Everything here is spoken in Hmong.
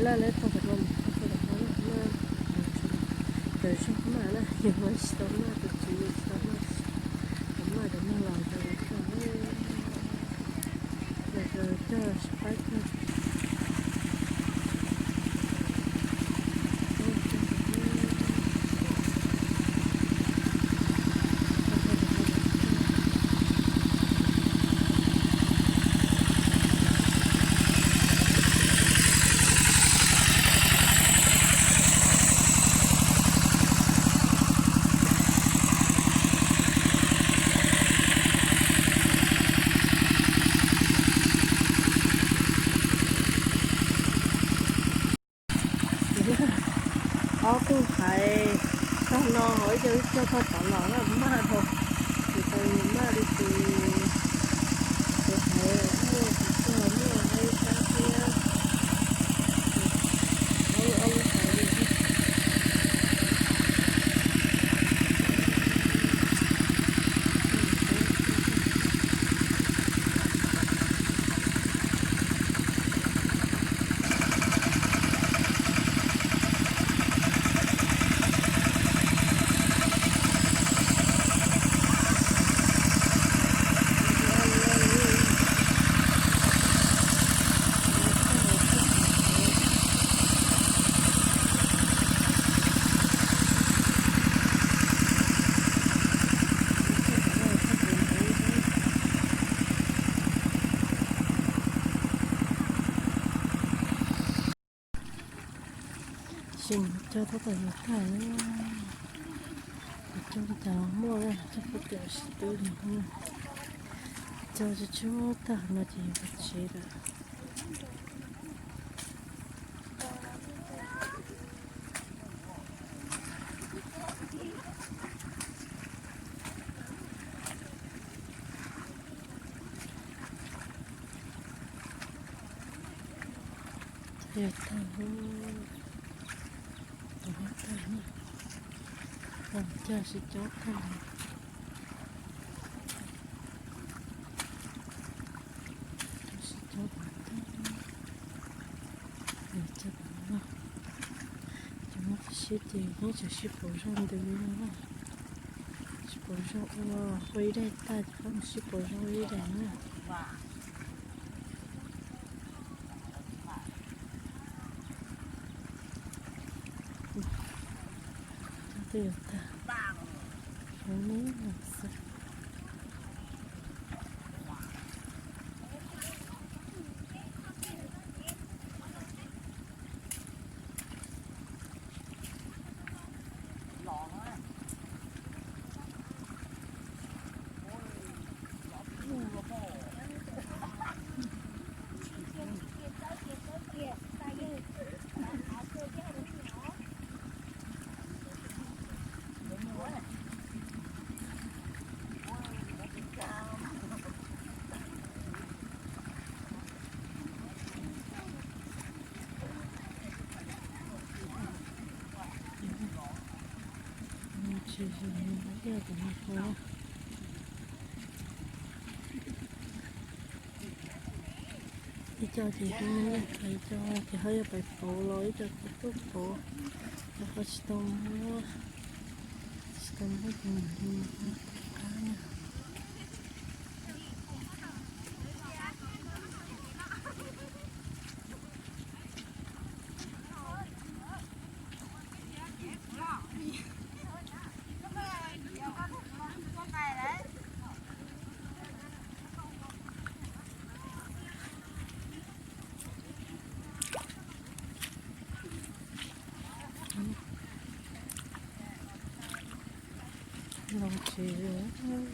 Laj lawv tau tam no, tau tam no na, tawm zog maj na, yus tsis tau maj, tus tswv tsis tau maj, tau maj cov neeg laus cov laus tag, cog sib faib tag. Ob tug hais tag no ho ib co ib co tau tom los maj dhau, ces tau maj li tus, tus hais muaj tus txog muaj ib sab thiab, ob lub ob lub hais li. Sim cog tab tom yuav tag, cog li cas los muaj, cog pem tiam sib tub li, cog tsis tshua tag no ces yuav tsev lawm. Tag, tag, tag, cog sib cob tag, sib cob tag, cog tag no, cov no tsis sib ces yeej tseem sib pauv zog ntws li no na. Sib pauv zog ua, ua ib daim tag ces pab mus sib pauv zog ua ib daim na. Twb yuav tag, zoo li no xwb. Tsis zoo li ib yam tom no. Ib co ces ib co ces ho yuav pais pauv los ib co kuj tuaj pauv, ho tsis tau muab, tsis tau muab tus qab na. Los tsev lawm.